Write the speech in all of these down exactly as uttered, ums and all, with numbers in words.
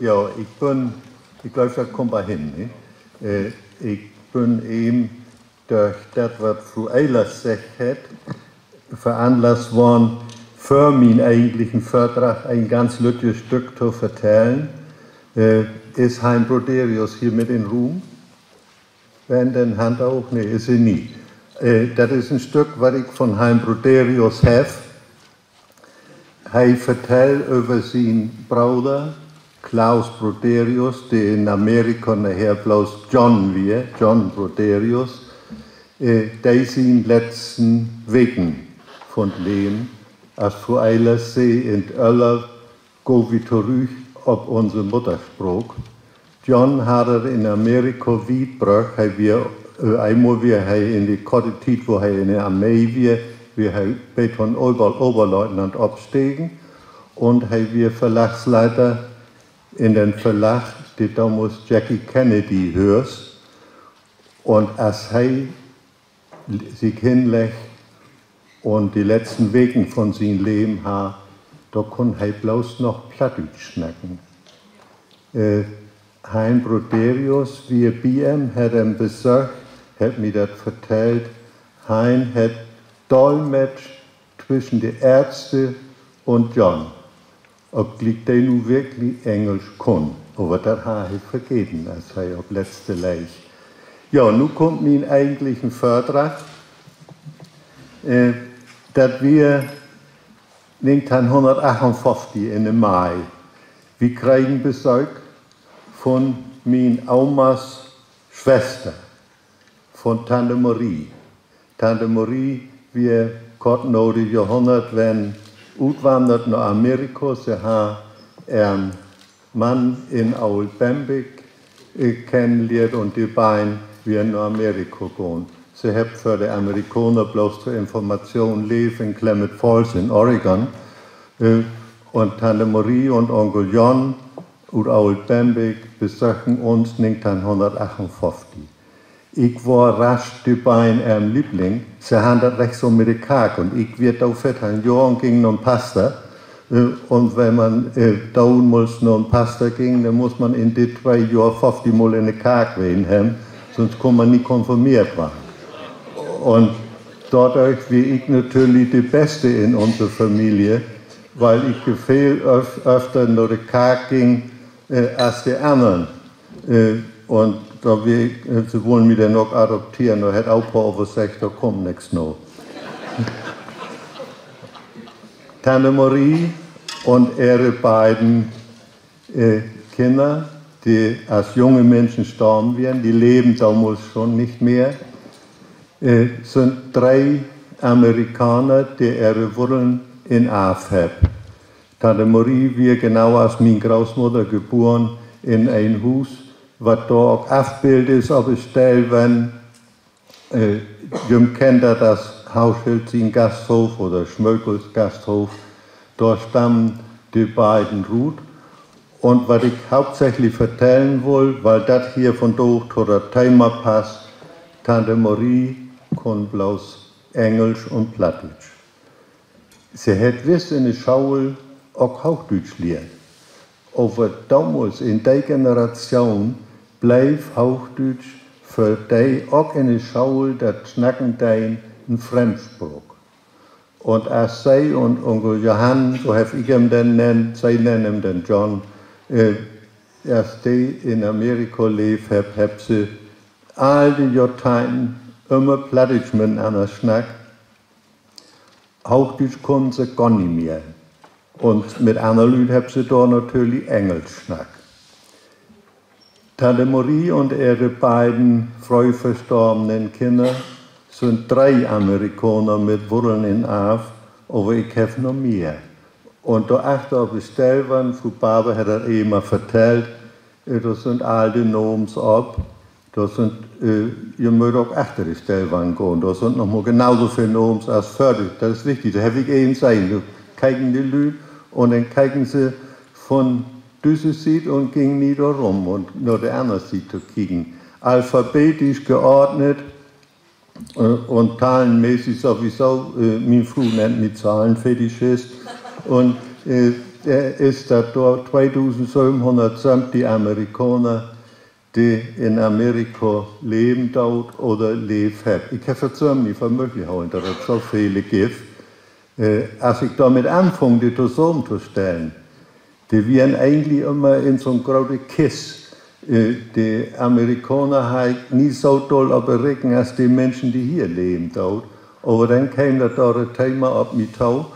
Ja, ik bün, ik glööv, dat kummt bald hen, ne? Äh, ik bün even dörch dat, wat Fru Ehlers seggt hett, veranlasst worrn, för mien egentlichen Vördrag en ganz lüttje Stück to vertellen. Äh, is Hein Broderius hier mit in Ruum? Wenn, denn Hand hoch. Nee, is he nich. Äh, dat is en Stück, wat ik von Hein Broderius heff. He vertellt över sien Broder Klaus Broderius, de in Amerika naher bloots John weer, John Broderius, äh, de sien letzten Weken vun't Leven, as Fru Ehlers see, in't Öller, gah wi torüch op unse Mudderspraak. John harr dat in Amerika wiet bröcht. He weer, äh, eenmal weer he in de korte Tiet, wo he in de Armee weer, weer he bet to'n Ober-, Oberleutnant opstegen. Un he weer Verlagsleiter in den Verlag, de domals Jackie Kennedy höör. Un as he sik henleggt un de letzten Weken von sien Leven harr, dor kunn he bloots noch Plattdüütsch snacken. Äh, Hein Broderius weer bi em, hett em besöcht, hett mi dat vertellt. Hein hett dolmetscht twischen de Ärzte un John, op gliek de nu wirklich Engelsch kunn. Aver dat harr he vergeten, as he op letzte leeg. Ja, nu kummt mien egentlichen Vördrag. Äh, dat weer negenteihnhunnertachtunföfftig in de Mai. Wi kregen Besöök von mien Omas Swester, von Tante Marie. Tante Marie weer kort na de Johrhunnertwenn utwannert na Amerika. Se harr ehren Mann in Old Bamberg, äh, kennenlehrt un de beiden weren na Amerika gahn. Se hebbt för de Amerikaner bloots to Information leevt in Klamath Falls in Oregon. Äh, un Tante Marie un Onkel John ut Old Bamberg besöchen uns negenteihnhunnertachtunföfftig. Ik worr rasch de beiden ehren Liebling. Se harrn dat recht so mit de Kark un ik weer do veerteihn Johr un güng na'n Paster. Äh, un wenn man, äh, domals na'n Paster güng, denn muss man in de twee Johr föfftig Mal in de Kark ween hebben, sünst kunn man nich konfirmeert warrn. Un dordörch weer ik natürlich de Beste in unse Familie, wiel ik veel öf-, öfter na de Kark güng, äh, as de annern. Äh, un dor weer ik, äh, se wullen mi denn ok adopteren, dor hett Opa aver seggt, dor kummt nix na. Tante Marie un ehre beiden, äh, Kinner, de as junge Minschen storven weren, de leven domals schon nich mehr, äh, sünd dree Amerikaner, de ehre Wuddeln in Arf hebbt. Tante Marie weer genau as mien Grootmudder geboren in en Huus, wat dor ok afbildt is op de Stellwann. Äh, jüm kennt dat as Hauschild sien Gasthof oder Schmökels Gasthof. Dor stammen de beiden rut. Un wat ik hauptsächlich vertellen wull, wiel dat hier vundaag to dat Thema passt: Tante Marie kunn bloots Engelsch un Plattdüütsch. Se hett wiss in de School ok Hoochdüütsch lehrt. Aver domals in de Generation bleev Hoochdüütsch för de ok in de School, dat Snacken deen, en Fremdspraak. Un as se un Unkel Johann, so heff ik em denn nennt, se nennen em denn John, äh, as de in Amerika leevt hebbt, hebbt se all de Johrteihnten ümmer Plattdüütsch mitenanner snackt. Hoochdüütsch kunnen se gor nich mehr. Un mit anner Lüüd hebbt se dor natürlich Engelsch snackt. Tante Marie un ehre beiden fröh verstorvenen Kinner sünd dree Amerikaner mit Wuddeln in Arf, aver ik heff noch mehr. Un dor achter op de Stellwann, Fru Barber hett dat even al vertellt, äh, dor sünd all de Namens op. Dor sünd, äh, ji mööt ok achter de Stellwann gahn. Dor sünd noch mal genau so veel Namens as vör de, dat is wichtig, dat heff ik even seggt. Dor keken de Lüüd un denn keken se vun düsse Siet un gingen nich dor rum un na de anner Siet to kieken. Alphabetisch geordnet, äh, un zahlenmäßig sowieso, äh, mien Fru nennt mi Zahlenfetischist. Un, äh, Äh, is dat dor tweedusendsövenhunnertsöventig Amerikaner, de in Amerika leven doot oder leevt hebbt. Ik heff dat sülvst nich för mööglich holen, dat dat so vele gifft. Äh, as ik dormit anfung, de tosamen to stellen, de wieren egentlich ümmer in so'n grote Kist. Äh, de Amerikaner harr ik nie so dull op de Reken as de Minschen, de hier leven doot. Aver denn keem dat dor, dat Thema op mi to,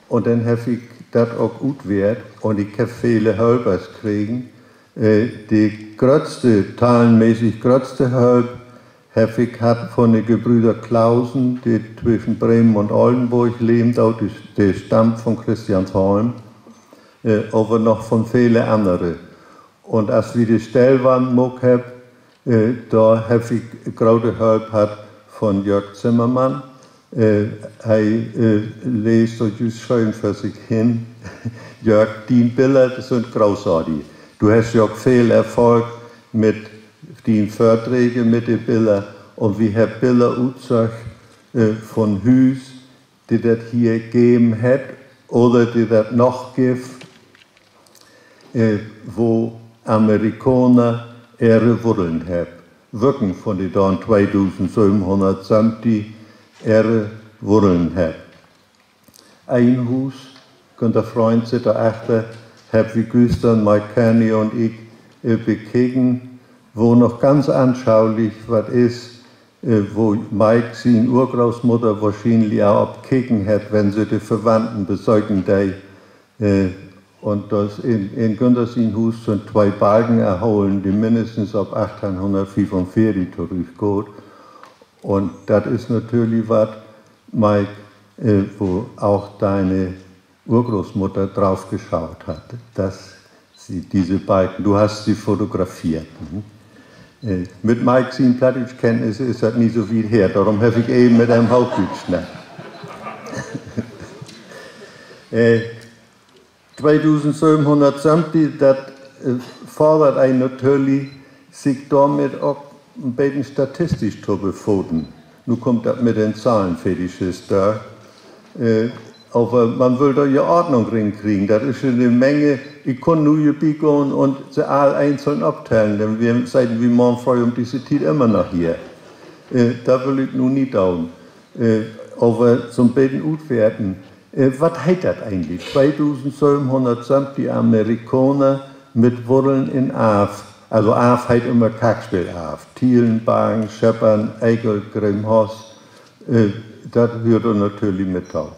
un denn heff ik dat ok utweert un ik heff vele Hölpers kregen. Äh, de gröttste, tahlenmäßig gröttste Hölp heff ik hatt von de Gebrüder Clausen, de twischen Bremen un Oldenborg leven doot, de, de stammt von Christiansholm, äh, aver noch von vele annere. Un as wi de Stellwand maakt hebbt, äh, dor heff ik grote Hölp hatt von Jörg Zimmermann. Äh, he, äh, lees so jüst schöön för sik hen. Jörg, dien Biller, de sünd großartig. Du hest ja ok veel Erfolg mit dien Vördrääg, mit de Biller. Un wi hebbt Biller utsöcht, äh, von Hüüs, de dat hier geven hett oder de dat noch gifft, äh, wo Amerikaner ehre Wuddeln hebbt. Wöken von de dor tweedusendsövenhunnertsöventig ehre Wuddeln hebbt. Een Huus, Günter Freund sitt dor achter, hebbt wi güstern, Mike Kearney un ik, äh, bekeken, wo noch ganz anschaulich wat is, äh, wo Mike sien Urgrootmudder wohrschienlich al opkeken hett, wenn se de Verwandten besöken dee. Äh, un dat in, in Günter sien Huus sünd twee Balken erholen, de minnestens op achteihnhunnertfiefunveertig torüchgaht. Un dat is natürlich wat, Mike, äh, wo auch deine Urgroßmutter drauf geschaut hat, dass sie diese Balken, du hast sie fotografiert. Mhm. Äh, mit Mike sien Plattdüütschkenntnisse is dat nich so wiet her, dorüm heff ik even mit em Hoochdüütsch snackt. Äh, tweedusendsövenhunnertsöventig, dat, äh, foddert een natürlich, sik dormit ok en beten statistisch to befaten. Nu kummt dat mit den Zahlenfetischist dor. Äh, aver man will dor ja Ordnung rinkriegen. Dat is ja 'ne Menge. Ik kunn nu hier bigahn un se all eenzeln optellen, denn wi setten wi morgen fröh üm disse Tiet ümmer noch hier. Äh, dat will ik nu nich doon. Äh, aver so'n beten utwerten, äh, wat heet dat egentlich? Tweedusendsövenhunnertsöventig Amerikaner mit Wuddeln in Arf. Also Arf heet ümmer Karkspeel-Arf. Thielen, Bargen, Scheppern, Eekelt, Grimhorst, äh, dat höört dor natürlich mit to.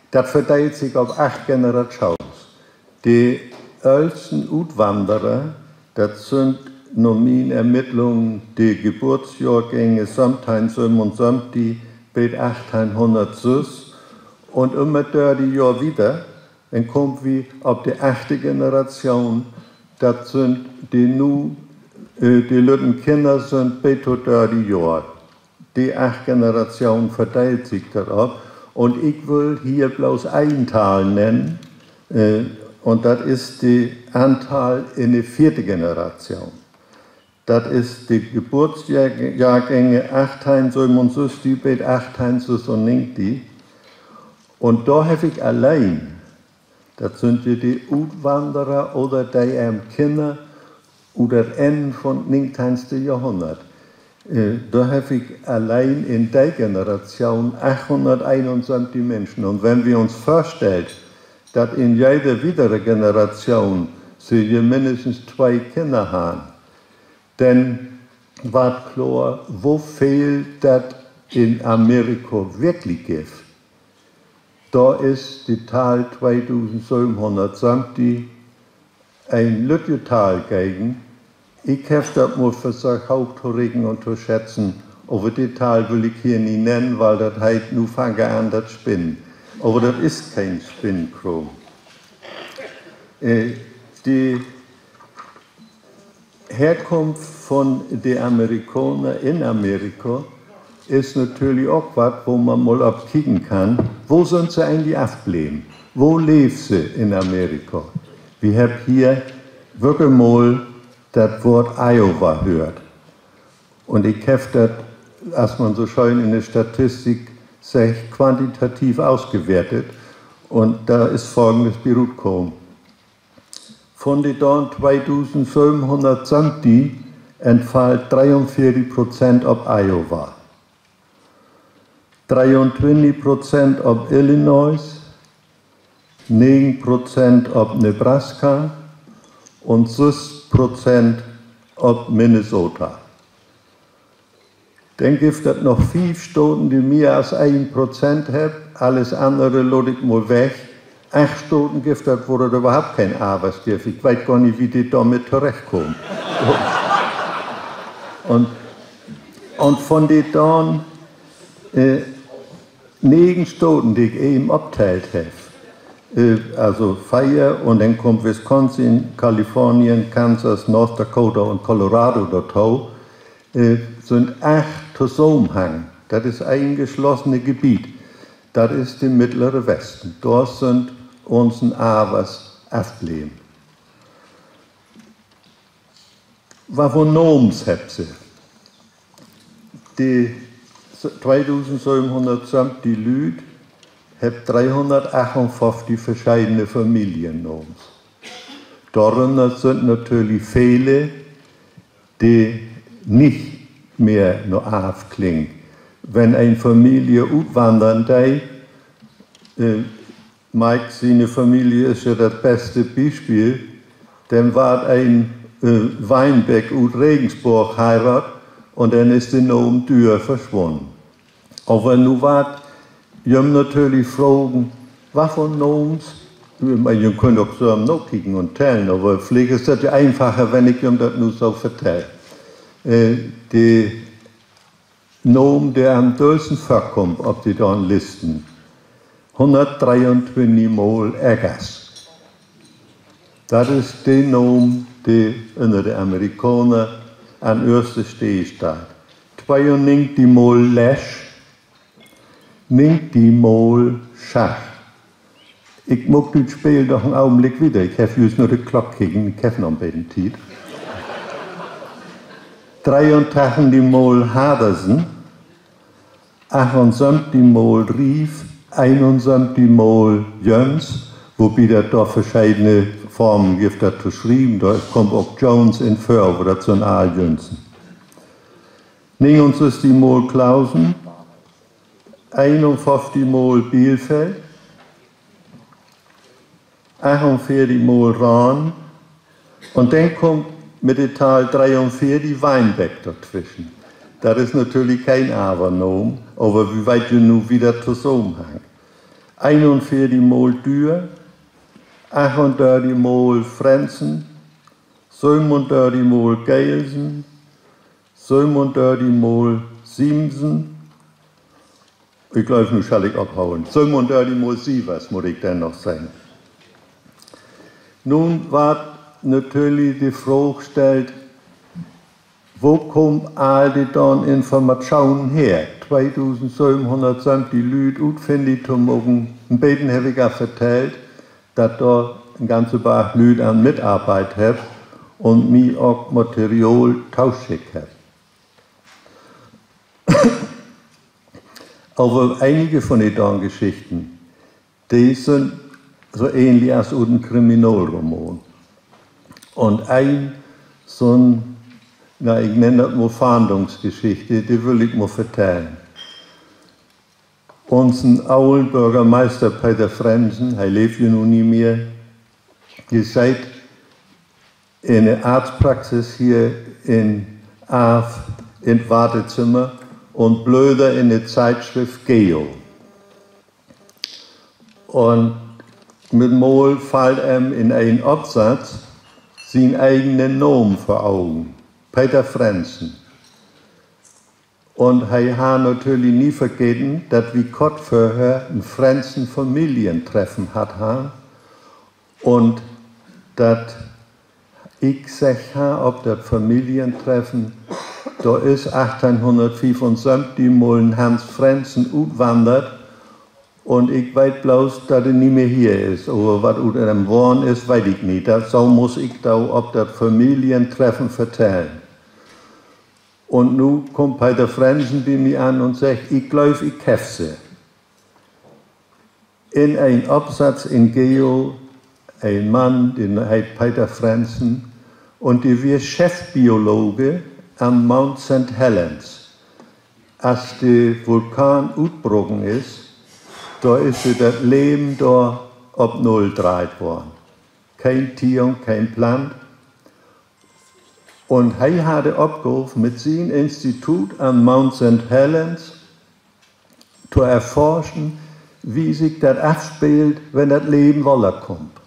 Dat verdeelt sik op acht Generatschoons. De öllsten Utwanderer, dat sünd na mien Ermittlungen de Geburtsjohrgänge söventeihn sövenundsöventig bet achteihnhunnertsüss un ümmer dörtig Johr wieder, denn kaamt wi op de achte Generatschoon, dat sünd de nu, äh, de lütten Kinner sünd bet to dörtig Johr. De acht Generatschoon verdeelt sik dat op. Un ik will hier bloots een Tall nennen, äh, un dat is de Antall in de veerte Generatschoon. Dat is de Geburtsjohrgänge achtteihn sövenundsösstig bet achtteihn sössunnegentig. Un dor heff ik alleen, dat sünd je de Utwanderer oder de, ähm, Kinner ut dat Enn von negenteihnste Johrhunnert. Äh, dor heff ik alleen in de Generatschoon achthunnerteenunsöventig Minschen. Un wenn wi uns vörstellt, dat in jede wiedere Generatschoon se je minnestens twee Kinner harrn, denn warrt kloor, wo veel dat in Amerika wirklich gifft. Dor is de Tall tweedusendsövenhunnertsöventig en lüttje Tall gegen. Ik heff dat mal versöcht hooch to reken un to schätzen, aver de Tall will ik hier nich nennen, wiel dat heet, nu fangt he an, dat Spinnen. Aver dat is keen Spinnkraam. Äh, de Herkunft von de Amerikaner in Amerika is natürlich ok wat, wo man mal op kieken kann, wo sünd se egentlich afbleven? Wo leevt se in Amerika? Wi hebbt hier würkelmal dat Woort Iowa höört. Un ik heff dat, as man so schöön in de Statistik seggt, quantitativ ausgewertet. Un dor is folgendes bi rutkamen. Von de dor tweedusendsövenhunnertsöventig entfallt dreeunveertig Prozent op Iowa, dreeuntwintig Prozent op Illinois, negen Prozent op Nebraska un söss Prozent op Minnesota. Denn gifft dat noch fief Staten, de mehr as een Prozent hebbt. Allens annere laat ik mal weg. Acht Staten gifft dat, wo dat överhaupt keen Iowas gifft. Ik weet gor nich, wie de dormit torechtkaamt. Un, un von de dor, äh, negen Staten, de ik even optellt heff, äh, also veer, un denn kummt Wisconsin, Kalifornien, Kansas, North Dakota un Colorado dorto, äh, sünd acht tosamenhangen. Dat is een geschlossene Gebiet. Dat is de Middlere Westen. Dor sünd unsen Iowas afbleven. Wat för Naams hebbt se? De s-, tweedusendsövenhunnertsöventig Lüüd hebbt dreehunnertachtunföfftig verschedene Familiennaams. Dorünner sünd natürlich vele, de nich mehr na Arv klingt. Wenn en Familie utwannern deit, äh, Mike siene Familie is ja dat beste Bispeel, denn warrt en, äh, Weinbeck ut Regensburg heiraadt un denn is de Naam Dühr verswunnen. Aver nu warrt jüm natürlich fragen, wat för Naams, man, jüm köönt ok sülven nakieken un tellen, aver villicht is dat ja eenfacher, wenn ik jüm dat nu so vertell. Äh, de Naam, de an'n düllsten vörkummt op de dor Listen, hunnertdreeuntwintig mal Eggers. Dat is de Naam, de ünner de Amerikaner an eerste Steed steiht. Tweeunnegentich mal Lesch, negentich mal Schacht. Ik maak düt Speel noch en Ogenblick wieder. Ik heff jüst na de Klock keken, ik heff noch en beten Tiet. Dreeuntachentig mal Hadersen, achtunsöventig mal Rief, eenunsöventig mal Jöns, wobi dat dor verschedene Formen gifft, dat to schrieven. Dor kummt ok Jones in vör, aver dat sünd all Jönsen. Negenunsösstig mal Clausen, eenunföfftig mal Bielfeld, achtunveertig mal Rahn, un denn kummt mit de Tall dreeunveertig Weinbeck dortwischen. Dat is natürlich keen Iowa-Naam, aver wi weet ja nu, wo dat tosamenhangt. Eenunveertig mal Dühr, achtundörtig mal Frenzen, söbenundörtig mal Geilsen, söbenundörtig mal Siemsen. Ik glööv, nu schall ik opholen. Söbenundörtig mal Sievers, mutt ik denn noch seggen. Nu warrt natürlich de Fraag stellt, wo kaamt all de dor Informatschonen her? Tweedusendsövenhunnertsöventig Lüüd utfinnig to maken. En beten heff ik al vertellt, dat dor en ganze Barg Lüüd an mitarbeidt hebbt un mi ok Material toschickt hebbt. Aver enige von de dor Geschichten, de sünd so ähnlich as ut en Kriminalroman. Un een so'n, na, ik nenn dat mal Fahndungsgeschichte, de will ik mal vertellen. Unsen olen Börgermeister Peter Frenzen, he leevt ja nu nich mehr, de sett in de Arztpraxis hier in Arf in't Wartezimmer un blödert in de Zeitschrift Geo. Un mit mal fallt em in en Opsatz sien egen Naam vör Ogen: Peter Frenzen. Un he harr natürlich nie vergeten, dat wi kort vörher en Frenzen-Familientreffen hatt harrn un dat ik seggt harr op dat Familientreffen, dor is achtteihnhunnertfiefunsöventig mal en Hans Frenzen utwannert, un ik weet bloots, dat he nich mehr hier is. Aver wat ut em worrn is, weet ik nich. Dat, so muss ik do op dat Familientreffen vertellen. Un nu kummt Peter Frenzen bi mi an un seggt: Ik glööv, ik heff se. In en Opsatz in Geo, en Mann, de heet Peter Frenzen, un de wier Chefbiologe an Mount Saint Helens. As de Vulkan utbroken is, dor is dat Leven dor op Null dreiht worrn. Keen Tier un keen Plant. Un he harr de Opgaav, mit sien Institut an Mount Saint Helens to erforschen, wo sik dat afspeelt, wenn dat Leven woller kummt.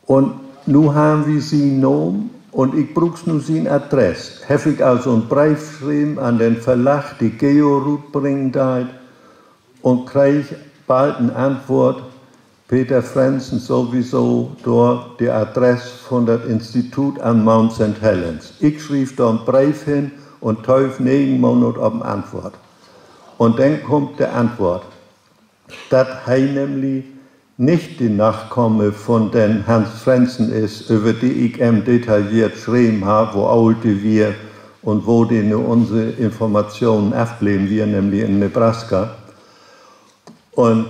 Un nu harrn wi sien Naam un ik bruuk nu sien Adress. Heff ik also en Breef schreven an den Verlag, de Geo rutbringen deit, un kreeg bald en Antwoort: Peter Frenzen, sowieso dor de Adress von dat Institut an Mount Saint Helens. Ik schriev dor en Breef hen un töv negen Monat op en Antwoort. Un denn kummt de Antwoort, dat he nämlich nich de Nakamen von den Hans Frenzen is, över de ik em detailleert schreven harr, wo oolt de wier un wo de na unse Informationen afbleven wier, nämlich in Nebraska. Un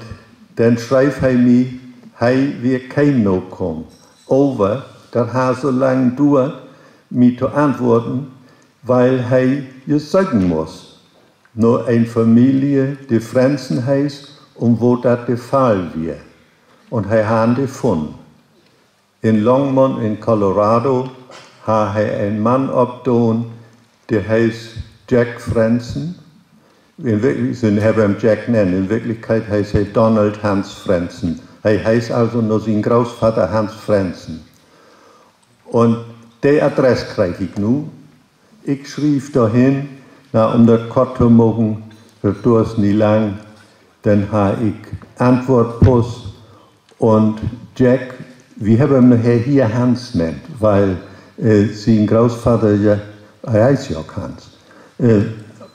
denn schreev he mi, he wier keen Nakamen. Aver dat harr so lang duert, mi to antwoorden, wiel he je söken muss na en Familie, de Frenzen heet, un wo dat de Fall wier. Un he harr de funnen. In Longmont in Colorado harr he en Mann opdaan, de heet Jack Frenzen. In Wirklichkeit, se hebbt em Jack nennt, in Wirklichkeit heet he Donald Hans Frenzen. He heet also na sien Grootvadder Hans Frenzen. Un de Adress kreeg ik nu. Ik schriev dor hen, na, üm dat kort to maken, dat duert nich lang, denn harr ik Antwoortpost un Jack, wi hebbt em naher hier Hans nennt, wiel, äh, sien Grootvadder ja, he heet ja ok Hans. Äh,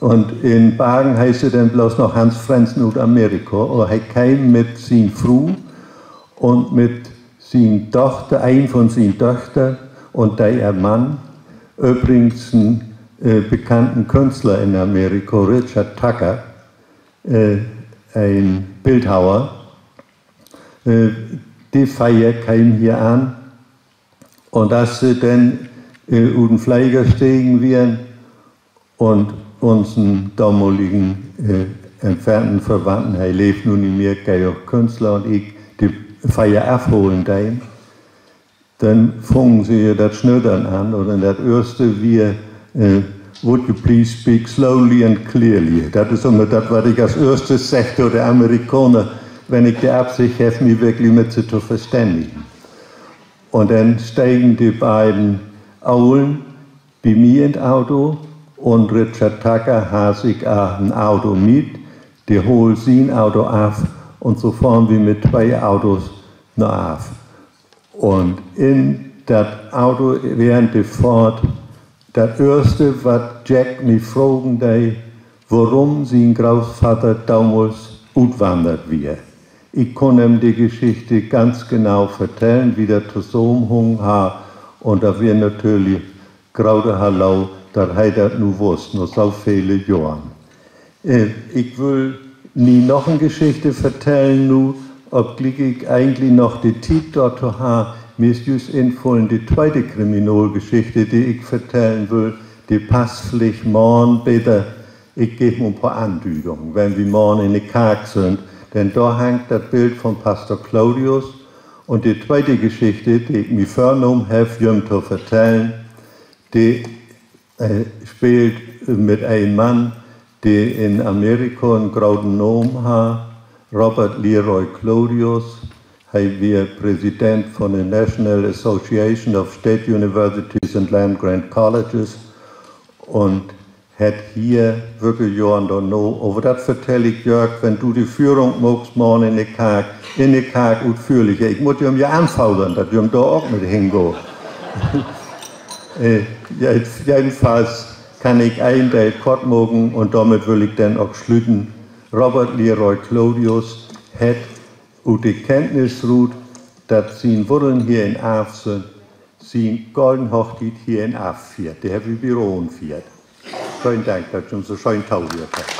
un in Bargen heet he denn bloots noch Hans Frenzen ut Amerika. Un he keem mit sien Fru un mit sien Dochter, een von sien Döchter un de ehr Mann, övrigens en, äh, bekannten Künstler in Amerika, Richard Tucker, äh, en Bildhauer, äh, de veer kemen hier an. Un as se denn, äh, ut den Fleger stegen wieren un unsen domaligen, äh, entfernten Verwandten, he leevt nu nich mehr, Georg Künstler, un ik de veer afholen deen, denn fungen se dat Snödern an, un dat Eerste wier, äh, Would you please speak slowly and clearly? Dat is jümmer dat, wat ik as Eerstes segg to de Amerikaner, wenn ik de Afsicht heff, mi wirklich mit se to verständigen. Un denn stegen de beiden Olen bi mi in't Auto un Richard Tucker harr sik en Auto miet, de hool sien Auto af un so fohren wi mit twee Autos na Arf. Un in dat Auto während de Fohrt, dat Eerste, wat Jack mi fragen dee, worüm sien Grootvadder domals utwannert wier. Ik kunn em de Geschichte ganz genau vertellen, wo dat tosamenhungen harr, un dat wier natürlich grote Hallo, dat he dat nu wuss, na so vele Johren. Äh, ik wull nich noch en Geschichte vertellen nu, opgliek ik egentlich noch de Tiet dorto harr. Mi is jüst infullen, de tweete Kriminalgeschichte, de ik vertellen wull, de passt villicht morgen beter. Ik geev mal en poor Andüdungen, wenn wi morgen in de Kark sünd, denn dor hangt dat Bild von Pastor Claudius. Un de tweete Geschichte, de ik mi vörnahmen heff, jüm to vertellen, de, äh, speelt mit en Mann, de in Amerika en groten Naam harr, Robert Leroy Clodius. He wier Präsident von de National Association of State Universities and Land Grant Colleges un hett hier würkeljohren dorna, aver dat vertell ik, Jörg, wenn du de Führung maakst morgen in de Kark, in de Kark utführlicher. Ik mutt jüm ja anfodern, dat jüm dor ok mit hengaht. Äh, je-, jedenfalls kann ik een Deel kort maken un dormit will ik denn ok sluten. Robert Leroy Clodius hett ut de Kenntnis rut, dat sien Wuddeln hier in Arf sünd, sien golden Hochtiet hier in Arf fiert. De hebbt wi bi Rohn fiert. Velen Dank, dat jüm so schöön tohöört hebbt.